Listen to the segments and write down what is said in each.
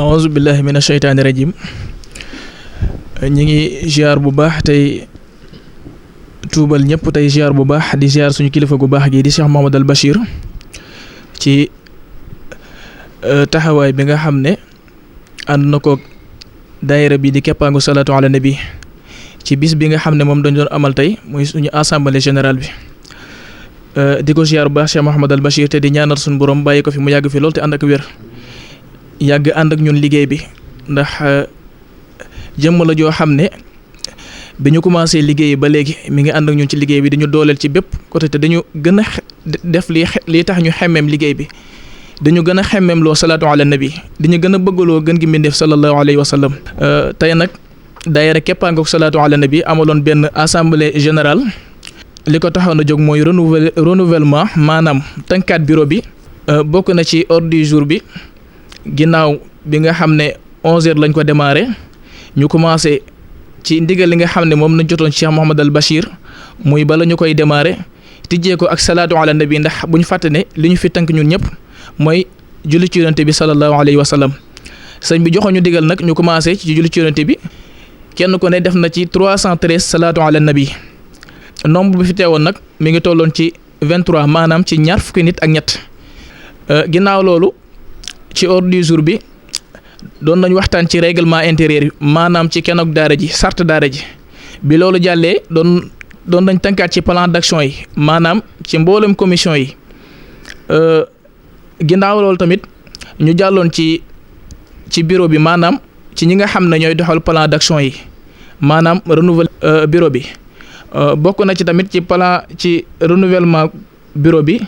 auzu billahi mina sheytaani rajim. ñi ngi ziar bu baax tey tuubal ñëpp tey ziar bu baax di ziar suñu kilifa gu baax gi di Cheikh Mouhamadul Bachir ci taxawaay bi nga xam ne ànd na ko daayira bi di keppaangu salaatu ala nabi ci bis bi nga xam ne moom dañ doon amal tey muy suñu assemblée générale bi di ko ziar bu baax Cheikh Mouhamadul Bachir te di ñaanal suñu borom bàyyi ko fi mu yàgg fi lool te ànd ak wér yàgg ànd ak ñun liggéey bi ndax jëmm la joo xam ne bi ñu commencé liggéey ba léegi mi ngi ànd ak ñun ci liggéey bi dañu dooleel ci bépp côté te dañu gën a def lii tax ñu xemmeem liggéey bi dañu gën a xemmeem loo salaatu ala nabi dañu gën a bëggaloo gën gi mbindeef sallallahu alayhi wa sallam. tey nag daayira keppaangook salaatu ala nabi amaloon benn assemblée générale li ko taxoon a jóg mooy renouvellement maanaam tënkaat bureau bi bokk na ci ordre du jour bi ginnaaw bi nga xam ne 11h lañ ko démarré ñu commencé ci ndigal li nga xam ne moom lañ jotoon Cheikh Mouhamadul Bachir muy bala ñu koy démarré tijjee ko ak salaatu ala nabi ndax bu ñu fàtte ne li ñu fi tënk ñun ñëpp mooy julli ci yonent bi sallallahu alayhi wa sallam sëñ bi joxoon ñu digal nag ñu commencé ci julli ci yonent bi kenn ko ne def na ci 313 salaatu ala nabi nombre bi fi teewoon nag mi ngi tolloon ci 23 maanaam ci ñaar fukki nit ak ñett ginnaaw loolu ci ordre du jour bi doon nañ waxtaan ci règlement intérieur bi maanaam ci kenn ak daara ji sart daara ji bi loolu jàllee doon nañ tënkaat ci plan d'action yi maanaam ci mboolem commission yi ginnaaw loolu tamit ñu jàlloon ci bureau bi maanaam ci ñi nga xam ne ñooy doxal plan d'action yi maanaam renouveler bureau bi bokk na ci tamit ci renouvellement bureau bi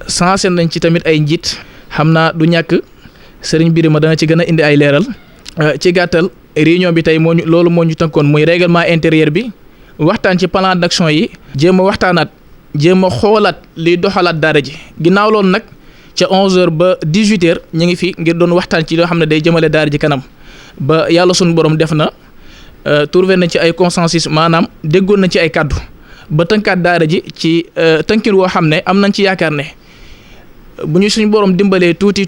sensé nañ ci tamit ay njiit xam naa du ñàkk sëriñ Birima dana ci gën a indi ay leeral ci gàttal réunion bi tey loolu moo ñu tënkoon muy règlement intérieur bi waxtaan ci plan d'action yi jéem a waxtaanaat jéem a xoolaat liy doxalaat daara ji ginnaaw loolu nag ca 11h ba 18h ñu ngi fi ngir doon waxtaan ci loo xam ne day jëmale daara ji kanam ba yàlla suñu borom def na trouvé nañ ci ay consensus maanaam déggoon nañ ci ay kàddu ba tënkaat daara ji ci tënkin woo xam ne am nañ ci yaakaar ne bu ñu suñu borom dimbalee tuuti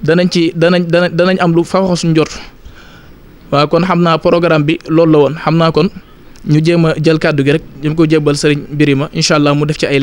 danañ am lu fa wax suñu jot waaw kon xam naa programme bi loolu la woon xam naa kon ñu jéem a jël kàddu gi rek jëm ko jébbal sëriñ Birima incha allah mu def ci ay